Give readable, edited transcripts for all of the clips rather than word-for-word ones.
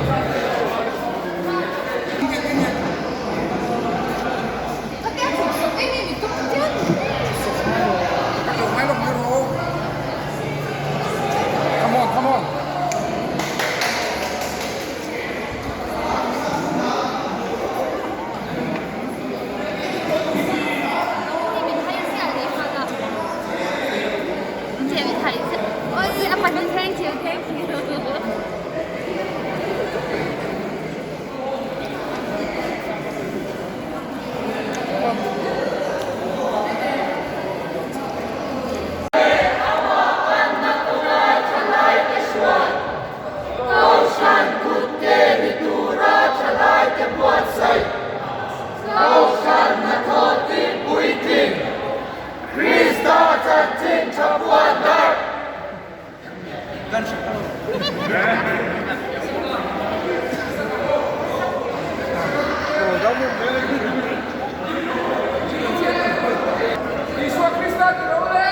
Come on, come on. Isua Krista ti lo le!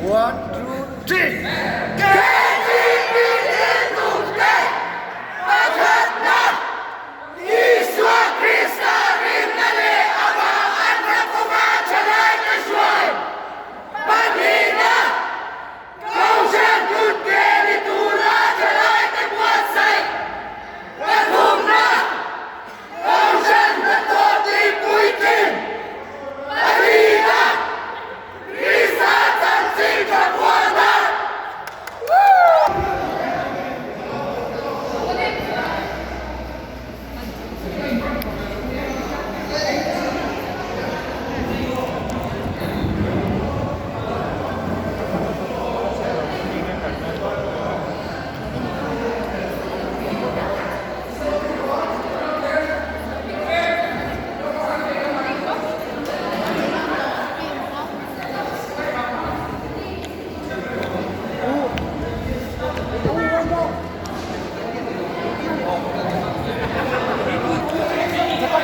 One, two, three.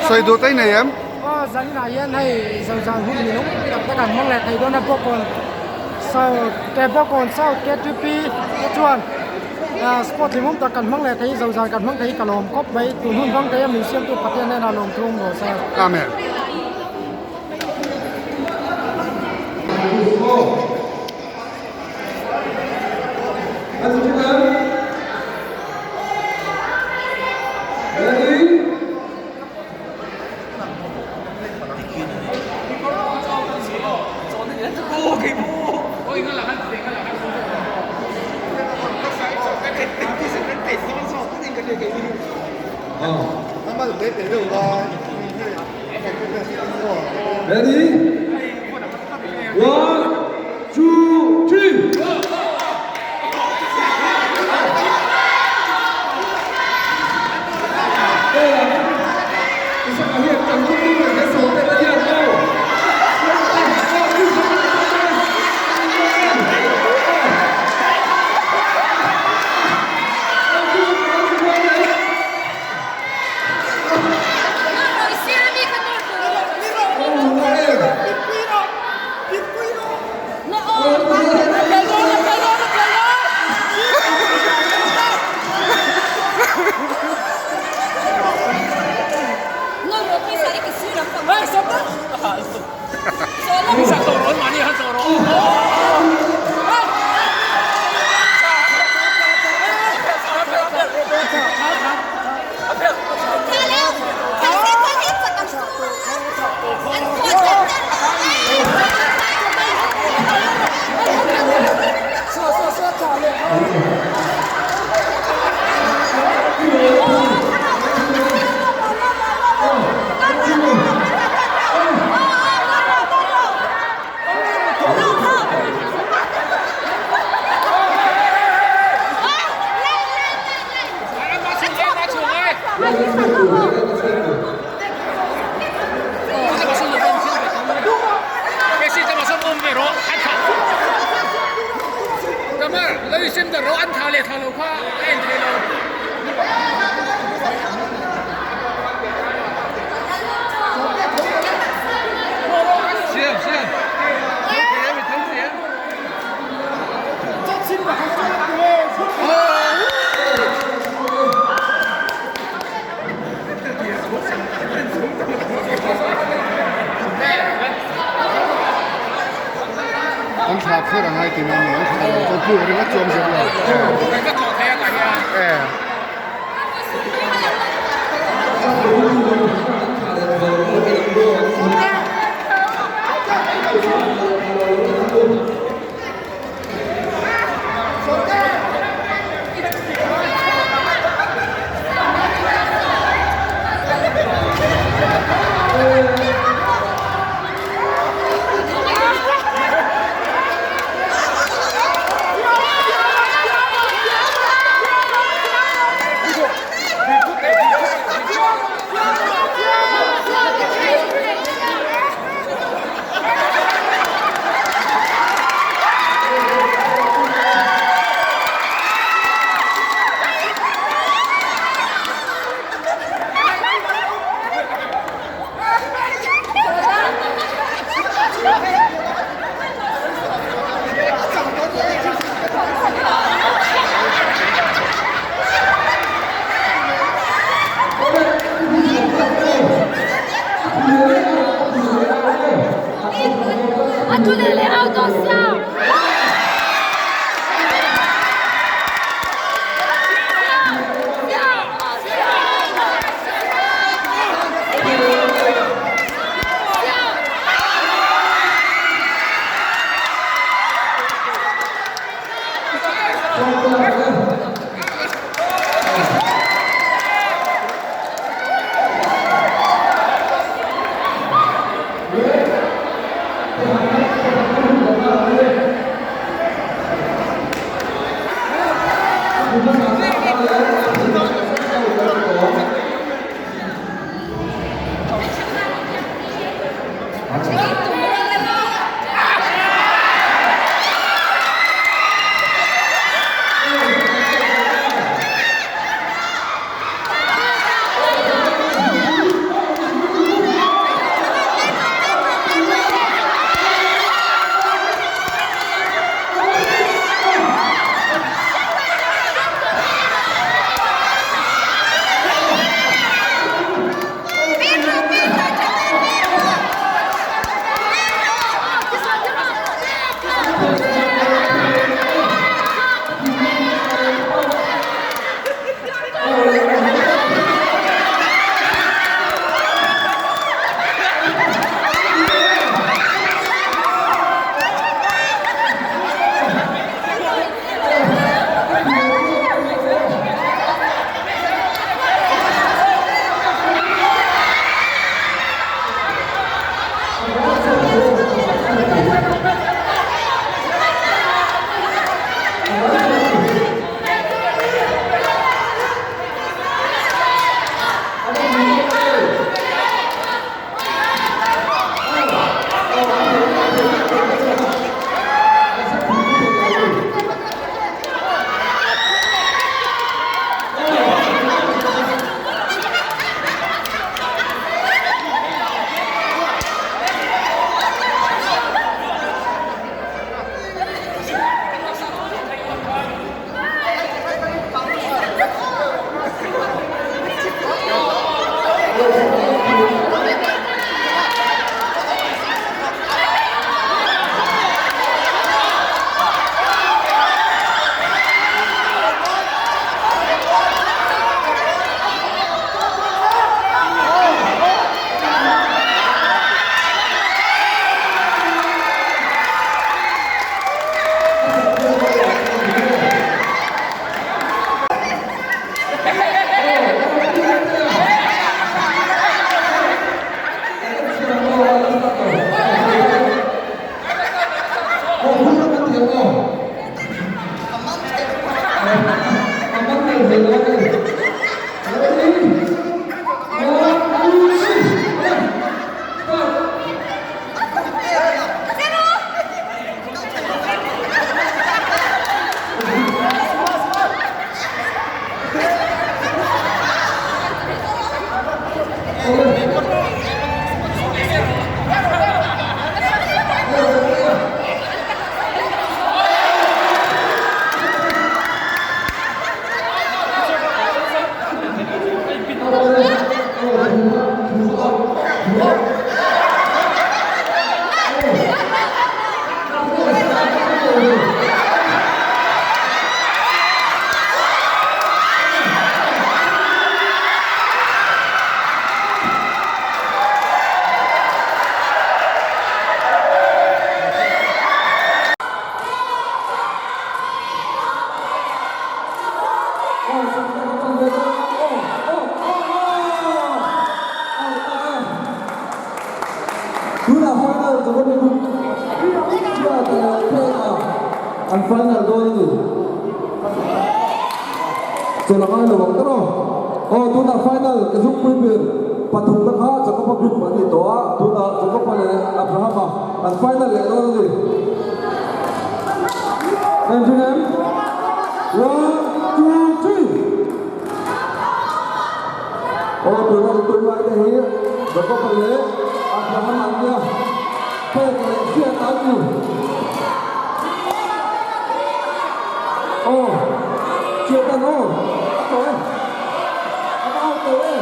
Sawi duh te nei em? Aw zaninah hian hei zozan hun minung tak tak an hmang leh thei dawn a Bawkawn South ke Bawkawn South KTP te chuan ah sport hlimawm tak kan hmang leh thei zozan kan hmang thei hi ka lawm khawp mai tun hun hmang thei a min siamtu Pathian hnenah lawmthu awm rawh se. Amen. Ready? One, two, three. An thla kher a ngai tih a ni, an thla lo chuan puk ringawt chu awm zir lo. An final dawn a ni. Chawlh a ngai lo ang tawh. Aw tunah final ka zukpui ber pathumna kha Jacob-a group an ni tawh a, tunah Jacob-a leh Abraham-a an final leh dawn a ni. Engtin em? One, two, three. Aw tuna i tum lai te hi Jacob-a leh Abraham-a an nia, pek leh hriat an ni. Aw Chetan aw a tawh e, a va out tawh e.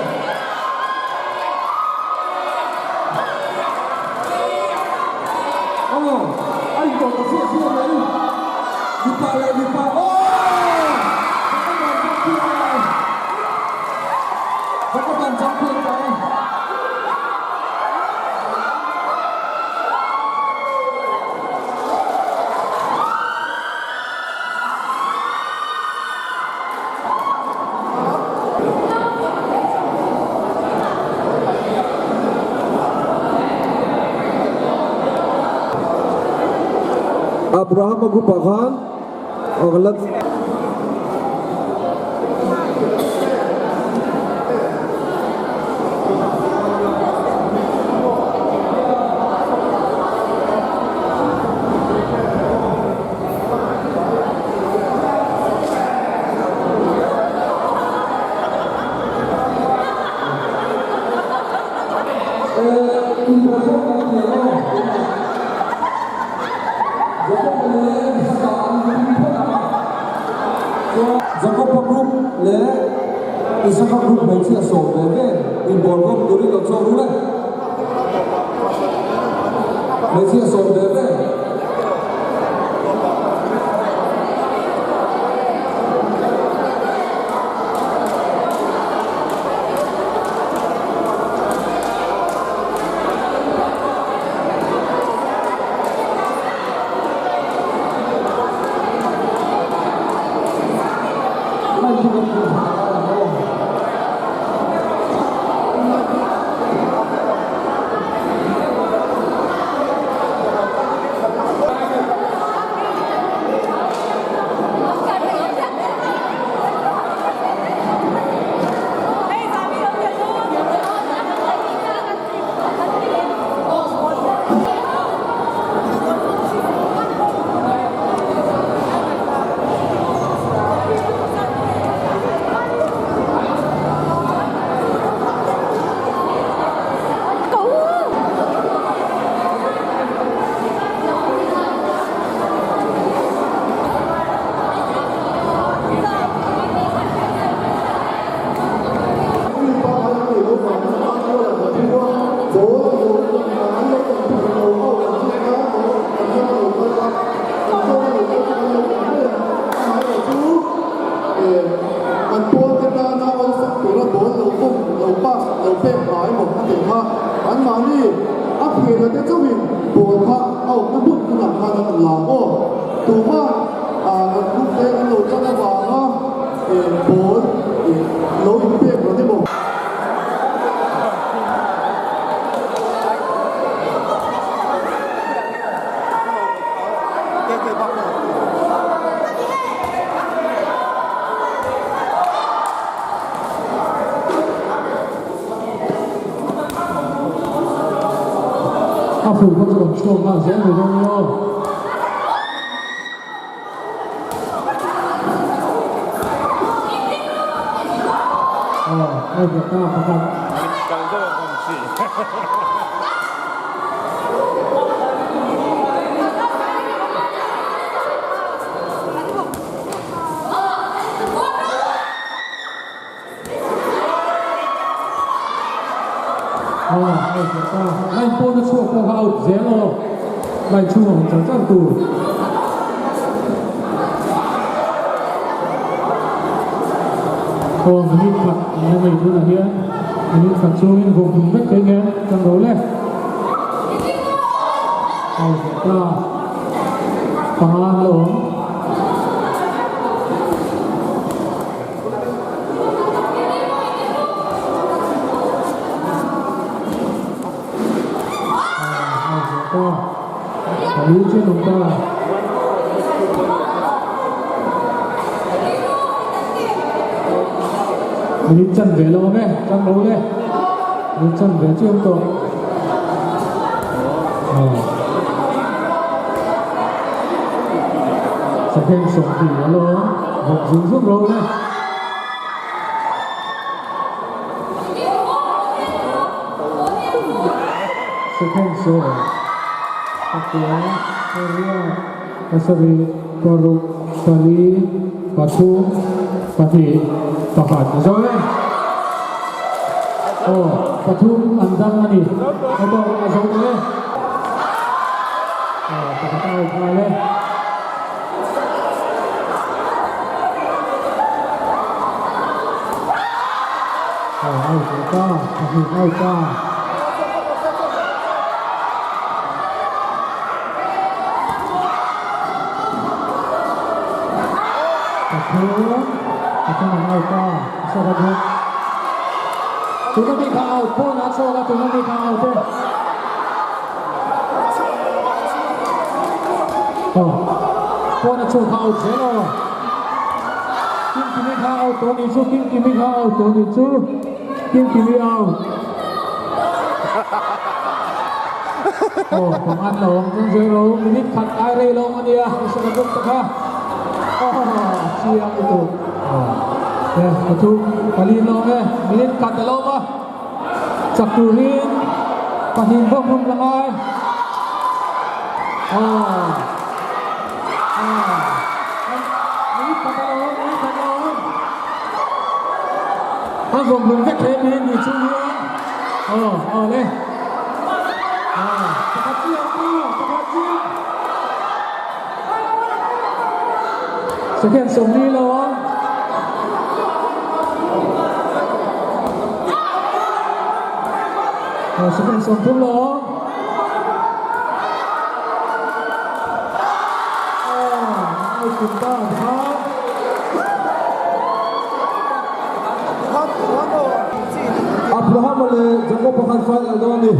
Aw a intawh ta siah siah mai, mipa leh mipa aw. Abraham-a group ah khan Jacob-a group leh Isaka group hmeichhia sawm ve ve inbawl bawk turin lo chhuak rul e. Hmeichhia sawm ve ve. A fur kha chu kan chhuak nghal zel mai dawn nia aw. Aw, hei ve ta pakhat. Aw, hei ve ta. Line pawna chhuak pawh kha out zel aw. Line chhunga awm char char tur. Aw, minute khat an la nei tunah hian minute khat chungin vawk dun vek thei nge chang ro le. Aw, ve ta. Panga an la awm. Aw, ve ta. Pali chen awm ta. Minute chanve la awm e, tan ro le. Minute chanve chu awm tawh. Aw. Second 20 a la awm. Vawk zung zung ro le. Second 10, 8, 7, 6, 5, 4, 3, 2, 1 a zo e. Aw, pathum an dang a ni. A tawk a zo tawh e. Aw, pakhat a out nghal e. Aw, out leh ta, pahnih out ta. Pathum, pathum an out ta, a sawk a bawk. Tuna mi kha out, pawn a chhuak a, tuna mi kha out e. Aw, pawn a chhuak kha out zel aw. Kimkimi kha out tawh nih chu, Kimkimi kha out tawh nih chu, Kimkimi out. Aw, pangan lo awm chung zel ro, minute khat ai rei lo awm a nia, i sawm a bawk ta kha. Aw, a chiang lutuk. Aw, e, pathum, pali lo awm e, minute khat a lo awm a. Chak turin pahnih bawk hlum la ngai. Aw, aw, minute khat a lo awm, minute khat a lo awm. A vawm hlum vek he mi ni chung hian. Aw, aw le. Aw, pakhat chiah aw, pakhat chiah. Second 40 lo awm. Aw, second 30 lo awm. Aw, ai kum ta kha. Abrahama leh Jakob-a khan final dawn a ni.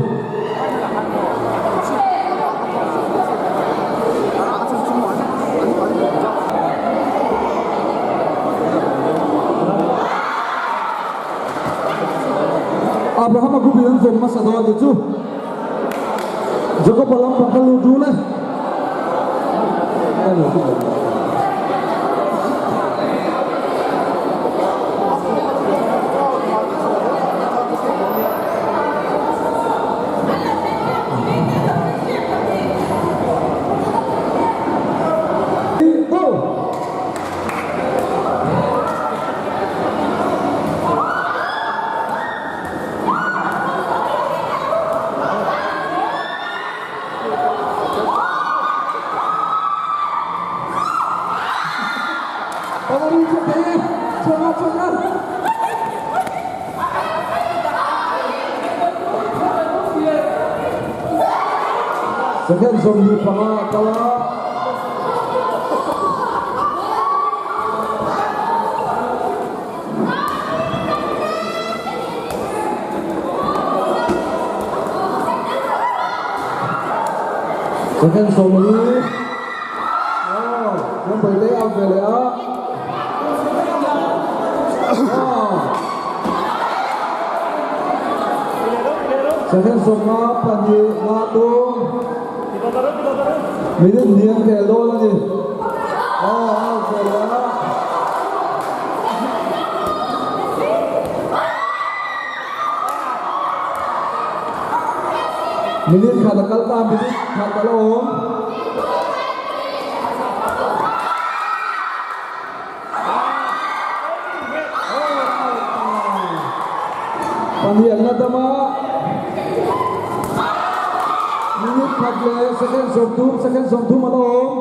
Abrahama group in an vawm hmasa dawn a ni chu. Jakob-a lampang kha lut rul e. Go! Second 25 a kal a. Second 40. Aw, number te out ve leh a. Aw. Second 50 pahnih nga tum. Minute hnih an tel dawn a ni. Aw, out ve leh a. Minute khat a kal ta, minute khat a la awm. Pahnih an la dam a, minute khat leh second 30, second 30 a la awm.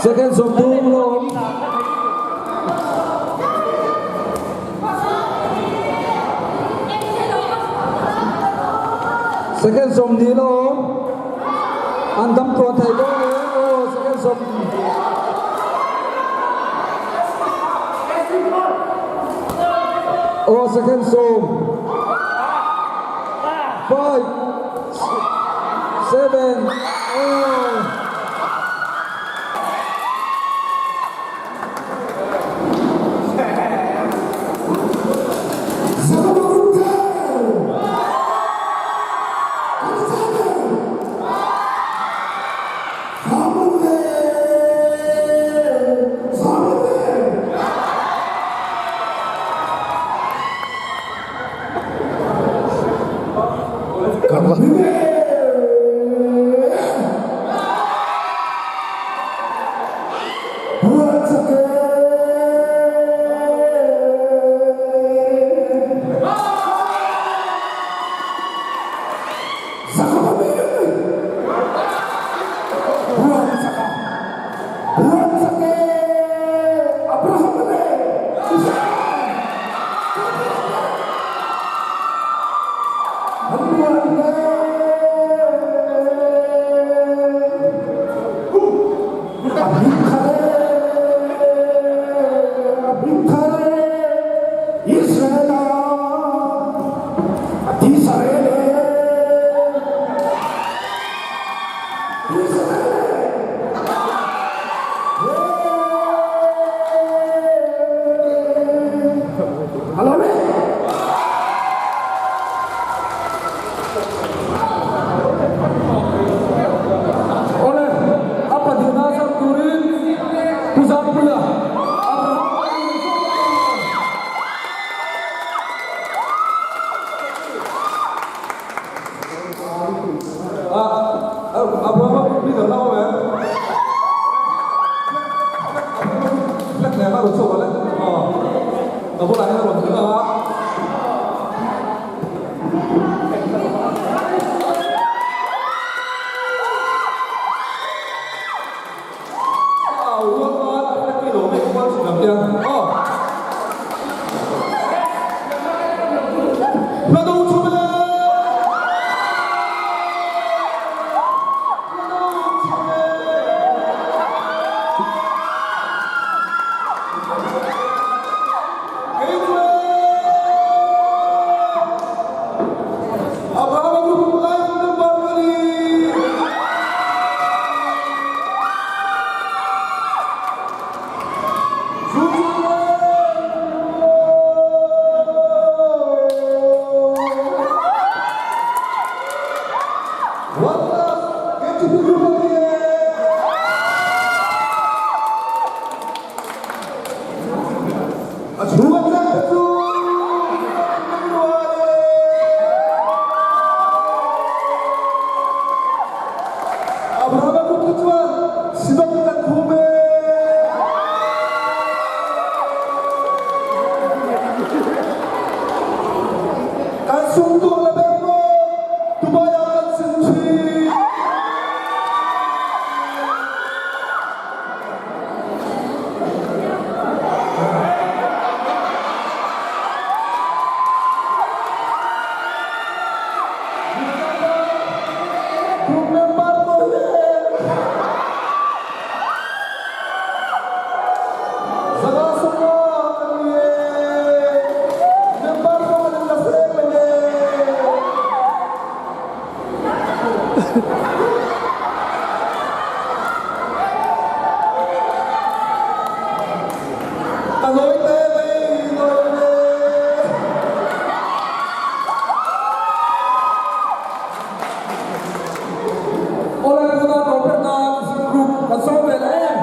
Second 30 a la awm. Second 20 la awm. An dam tluan thei dawn e. Aw, second 10. Aw, second 10. 5, 7, aw. Awle, a pahnihna chhan turin Pu Zampuia, Abraham Abrahama leader na awm em? Flag nen a rawn chhuak le. Ka bulah hian a rawn ding ang a. A au rual khan a flag hi lo mek kual thin ang tia. Aw. Hla do chhum le! Hla do chhum le! Kei chu e! Abrahama group life member ka ni! Abrahama group te chuan Sidon kan khum e. Kan sum tur la ber pawh Dubai ah kan sin thin. Group member pawh hi Zanga sawma kan ni e, member pawh kan inla seng lo e. Ka nawi te mai nawi le. Awle tuna tawpet nan Islam group kan sawm ve leh em?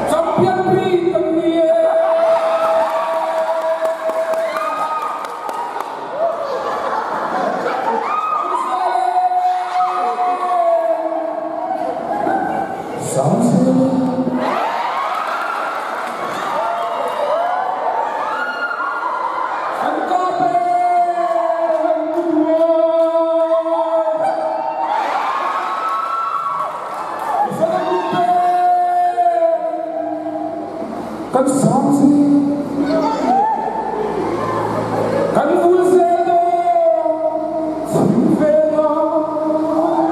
Champion pi kan ni e. An kap e, an duai. Isana group e, kan sang si. Kan vul zel dawn, chhim ve dawn.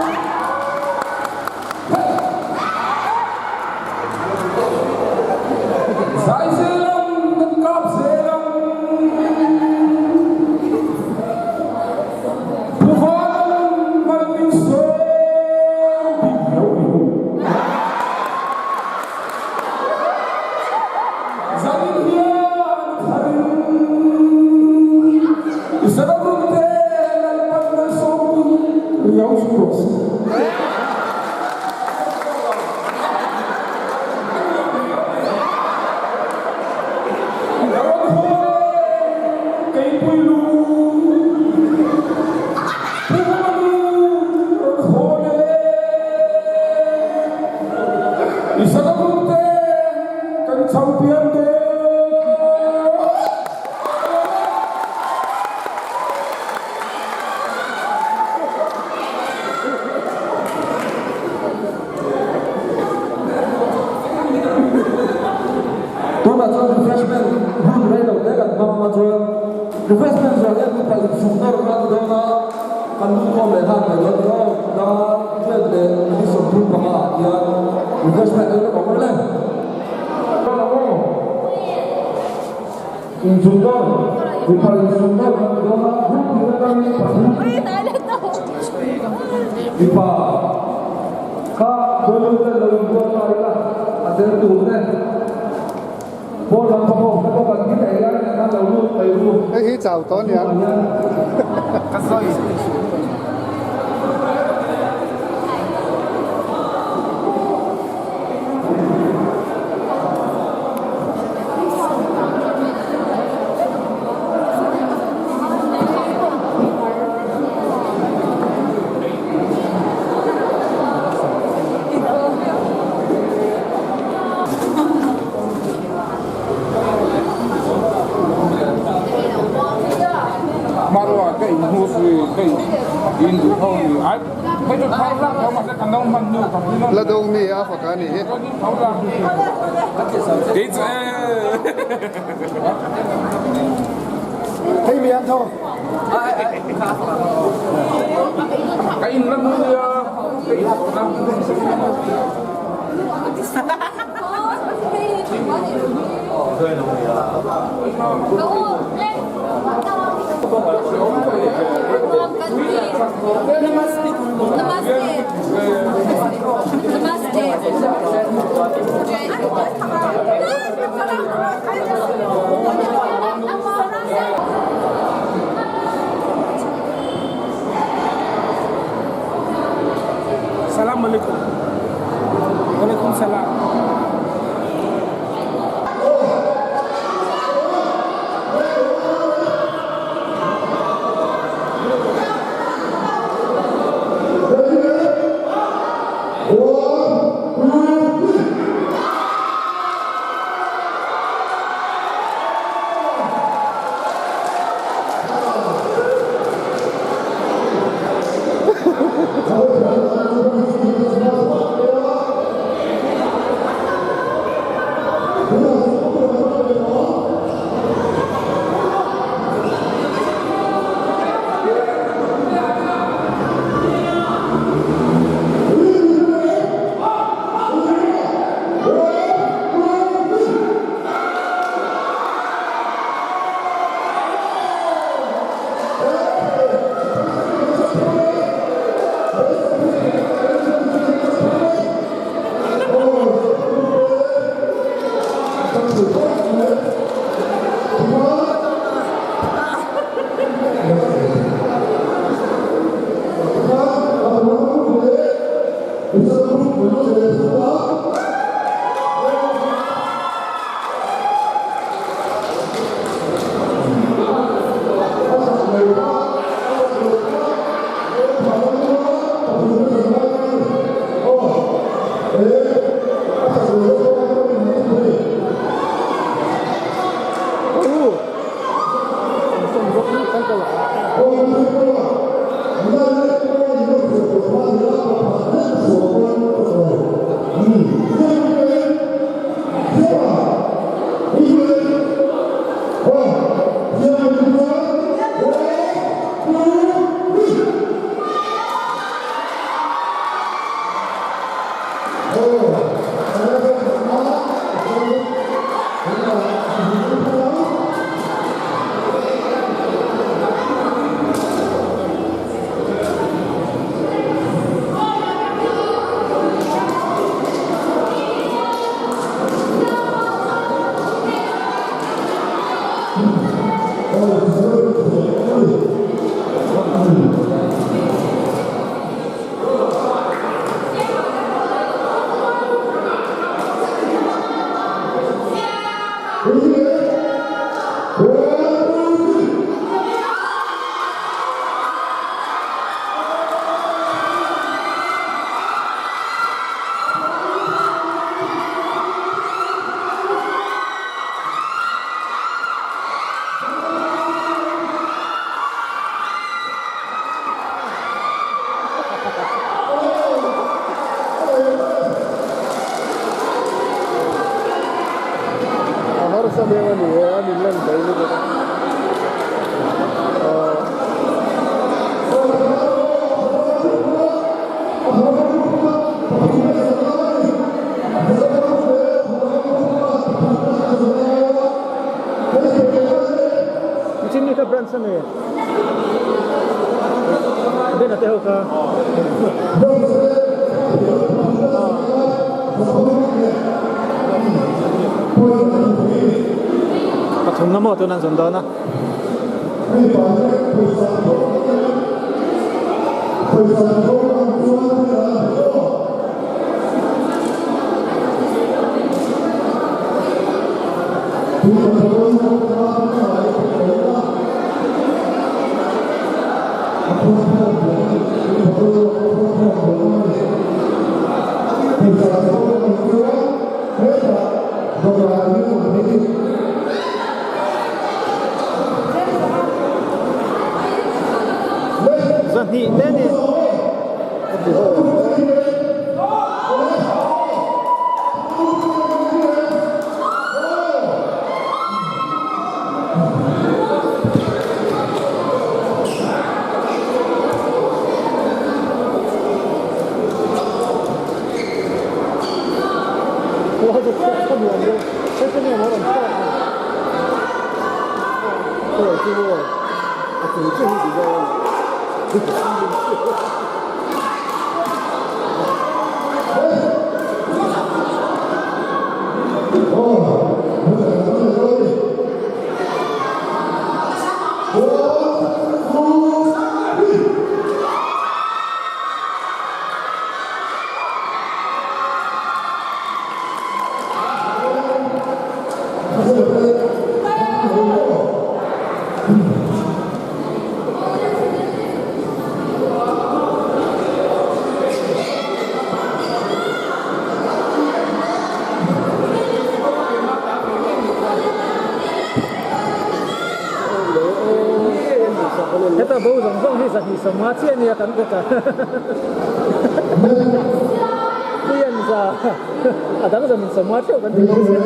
Zai zel ang, kan kap zel ang. Pu Van Malmin sawm bik lo i hu. Zanin hian tharin Zalawrun te Lalpan malsawmpui riau chu rawh se. Rawn haw e keipui lu Pu Hmanu rawn haw le I Zalawrun te kan champion te. Refreshment zawh hian mipa insuk nawr kha a ni dawn a, kan lut khawm leh nghal mai dawn ni aw. Dar riat leh minute 35 ah hian refreshment en lawk ang le. Insuk nawr, mipa insuk nawr kha a ni dawn a, group hnih atangin pathum mipa kha dawn lut lo inbuat ta ila a tel tur te. Pawn lam pawh ho te pawh kan thi thei lai nen khan lo lut mai ru. Hei hi chau tawh aniang. Ka sawi. Marua ka in hmu si ka in in duh ho ni ai hei chu thau lak tho mahse ka no hman nu ka hmu La dawng mi a faka a nih hi. Thau lak kei chu e Hei mi an tho. Ka in la nu nia ka in na. Salam alaikum. Walaikum salam. A harsa deuh a ni e, a min lan daih lutuk a. te ho kha. Pathumna maw tun an zawn dawn a. Zahnih te ni. Heta bo zawng zawng hi zahnih sawmnga chiah ania kan kawt a Puian za a dang zawmin sawmnga theuh kan ti bawk sia.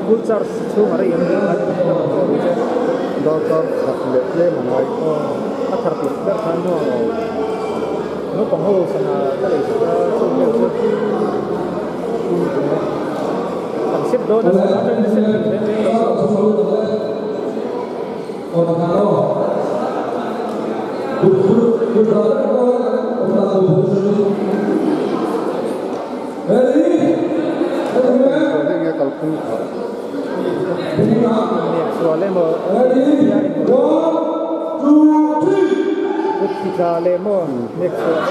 Full charge chhung a rei em nia ngai ka rawn dawr che. Darkar khat leh tlem a ngai. Aw a thar tirh ber khan maw naupang ho sana ka lei sak a chung vel chu kan set dawn a sana atangin set thei reng reng lo Enge kalphung kha. Sual emaw kut thi tla leh maw nek sual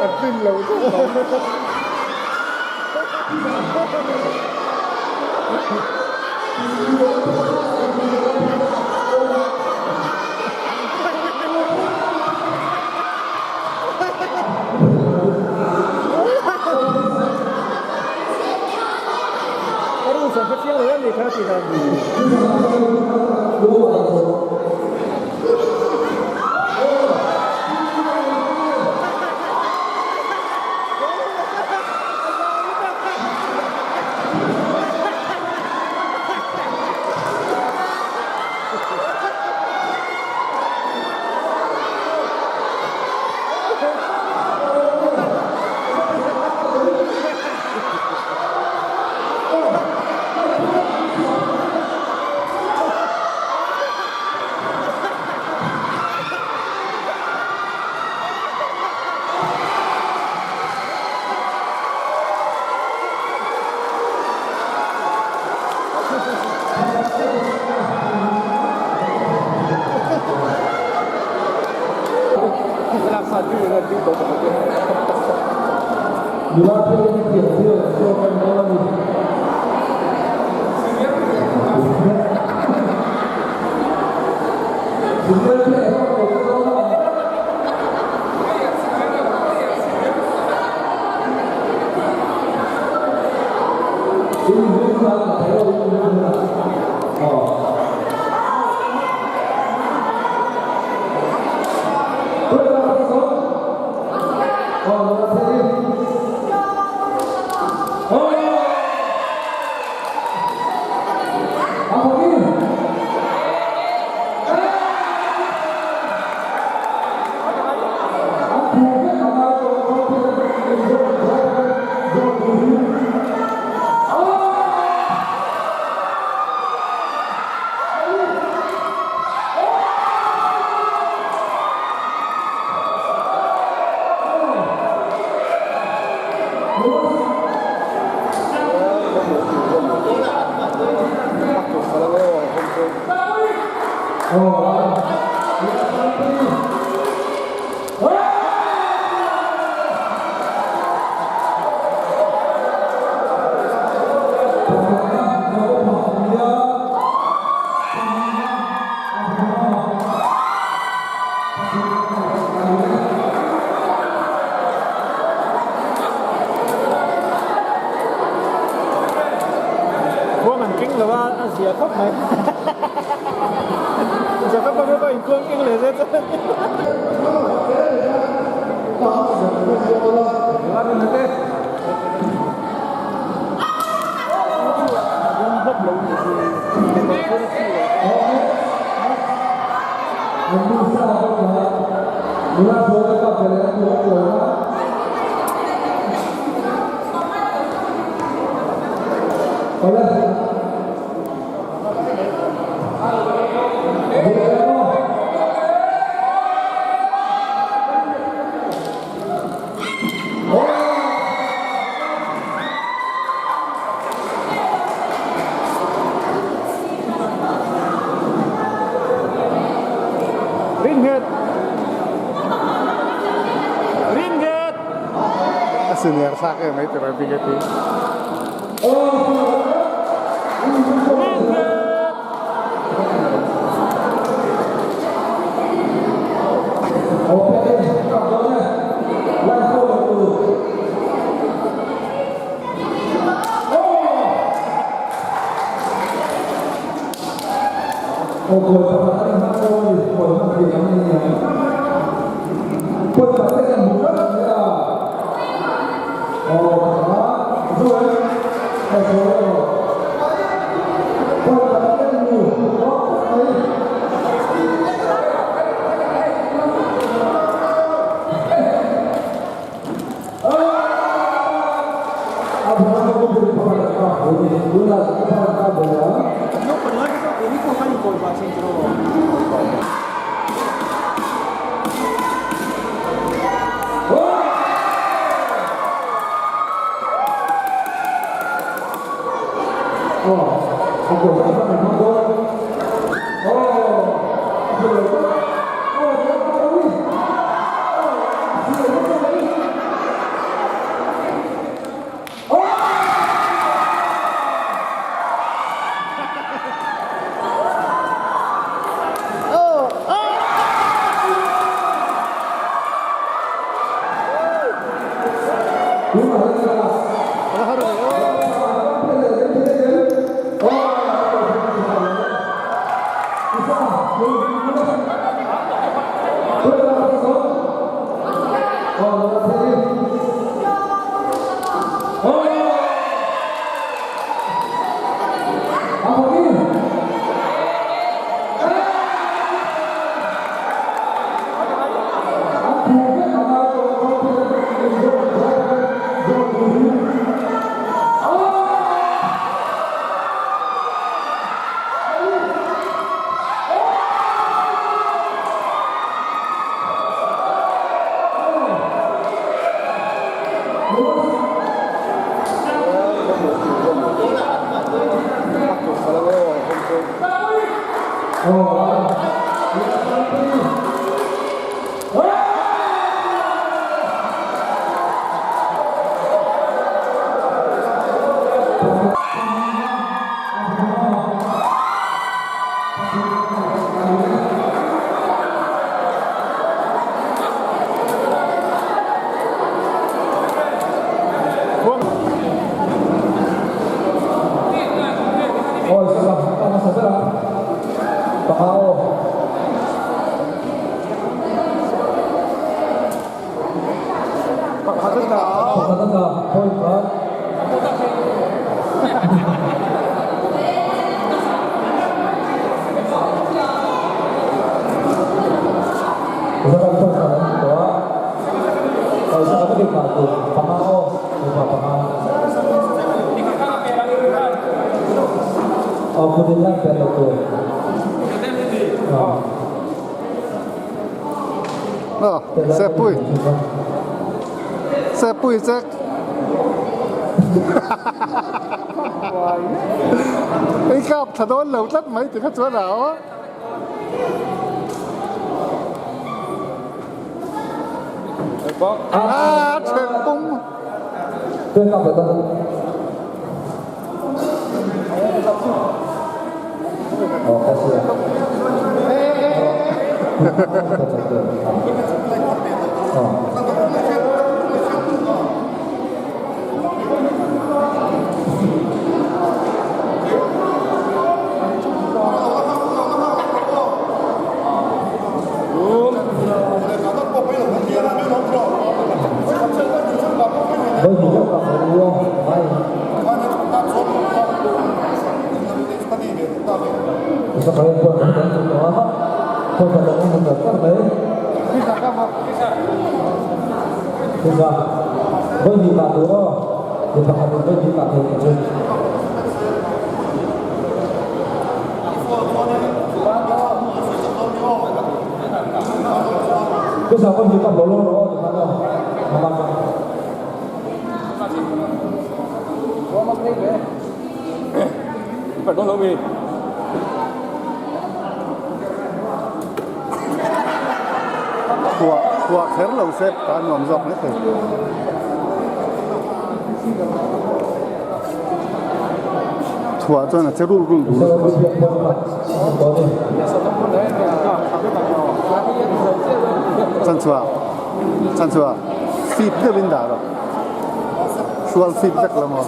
An tlin lo zet lo. Ka ru sawn hre chiang lo em ni kha tih dan. Nula te hi thiam thil an zawk a ni dawn a ni. Senior te erawh lo te dawn a ni. Khuang an keng lo a, a zia khawp mai. Jacob a bawk a inkhuang keng leh zet a. Senior thlak em mai tira bik a ti. Sepui Sepui chek Ei kap tha dawn lo tlat mai ti kha chuan a aw. Ah, thành công. Khuah khuah kher lo se ta nuam zawk mai thei. Chhuah chuan a che rul rul duh lutuk a chan chhuah chan chhuah fip deuhin dah rawh hrual fip vek lo maw.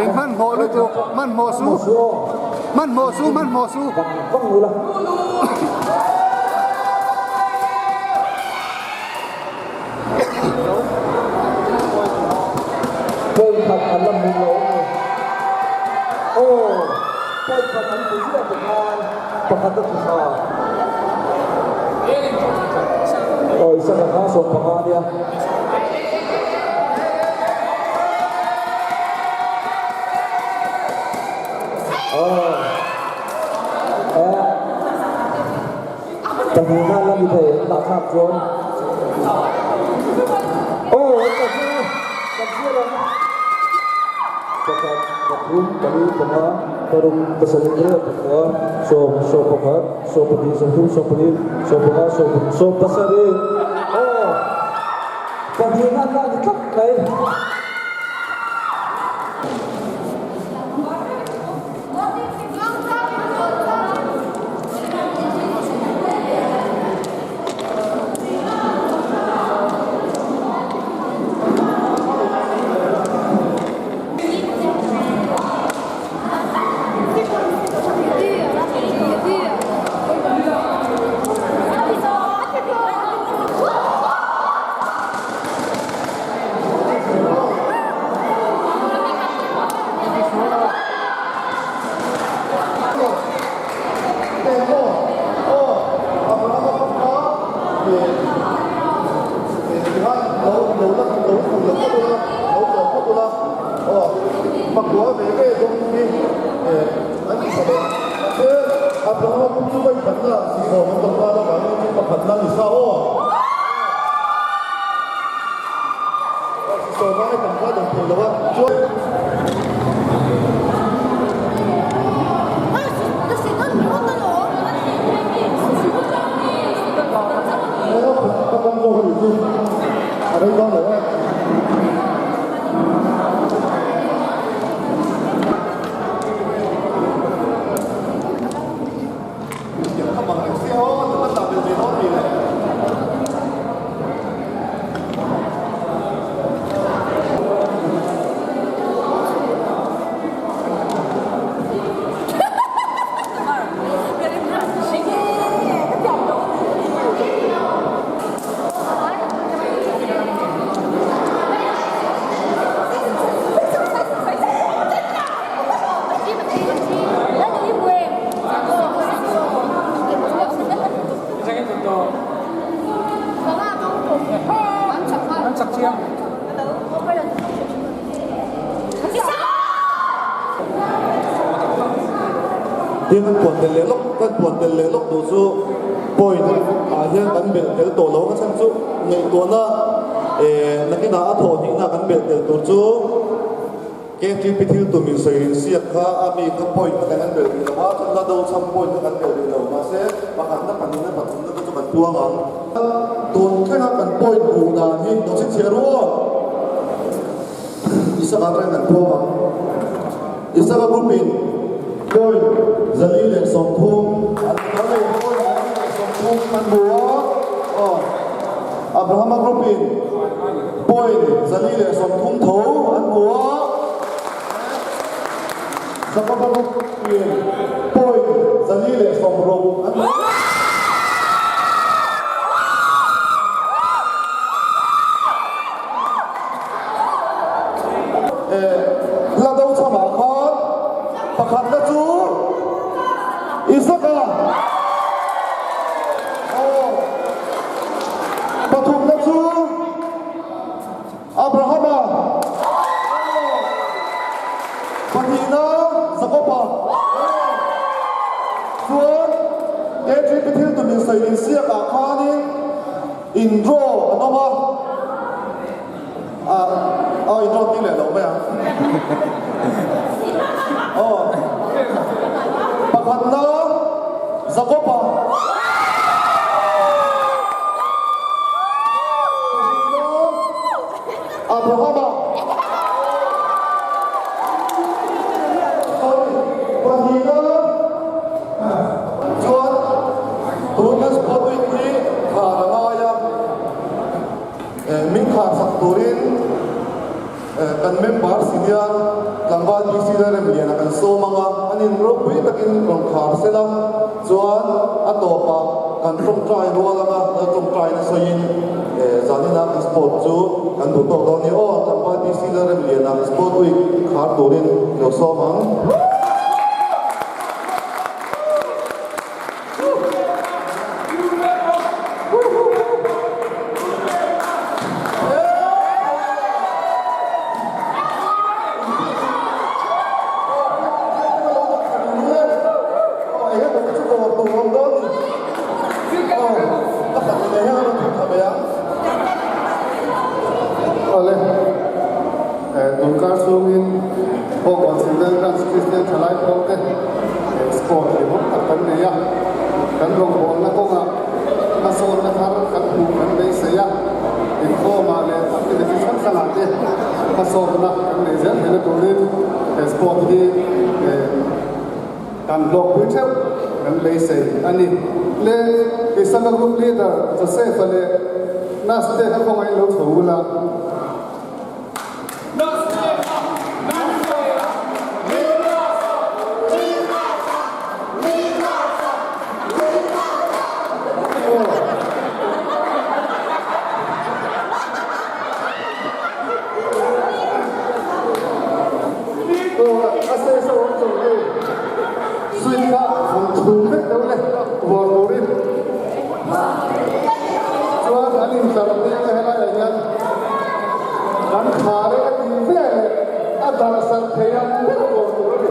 In hmanhmawh lutuk, hmanhmawh su, hmanhmawh su, hmanhmawh su. lang thei lo a, chuan. Ka kan zawk a nih chu a rei dawn lo e. Tin kan puan tel leh lawk kan puan tel leh lawk duh chu point ah hian kan belh tel tawh lo a chhan chu ngaihtuahna eh nakinah a thawh hnihna kan belh tel tur chu KTP thil tum in sawi in siak kha a mi kha point kha kan belh rih lo a, chutna do chham point kha kan belh rih lo mahse pakhatna pahnihna pathumna te chu kan puang ang. Tun thlenga kan point hmuh dan hi lo chhinchhiah ru aw. Isaka atangin kan puang ang. Isaka group in point 130 an hmu a, point 130 an hmu a, aw Abrahama group in Point 130 tho an hmu a, Jakoba bawkin point 160 an hmu a. Hla do chhamah khan pakhatna chu Isaka, pathumna chu Abrahama pahnihna Jakoba chuan KGP thil tum insawi insiakah khanin in draw an awm a, ah in draw tih leh lo mai ang. Aw pakhatna Jakoba. Abrahama pahnihna chuan tun kan sport week hi khar a ngai a, min khar sak turin kan member senior tlangval PC Lalremliana kan sawm ang a, an in ropui takin rawn khar sela chuan a tawpah kan tawngtai rual anga lal tawngtaina sawiin zanina kan sport chu kan duh tawk dawn a ni aw, tlangval PC Lalremliana sport week khar turin i lo sawm ang. Awle, tunkar chungin Bawngkawn Civil Branch Kristian Thalai Pawlte Sport ringawt tak kan nei a, kan rawngbawlna kawngah hmasawnna thar kan hmuh kan beisei a, inkhawmah leh activity hrang hrangah te hmasawnna kan nei zel theihna turin he sport hi kan hlawkpui theuh kan beisei a ni. Le Isaka Group Leader Joseph-a leh Naste kha kawngah in lo chho ula. Chuan an intlar mek a helaiah hian kan khar e a tih ve leh a darh sarh thei ang ber tur tur a ni.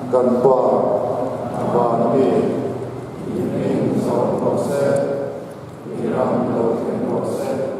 Kan Pa van ami i hming zawh rawh se, i ram lo thleng rawh se.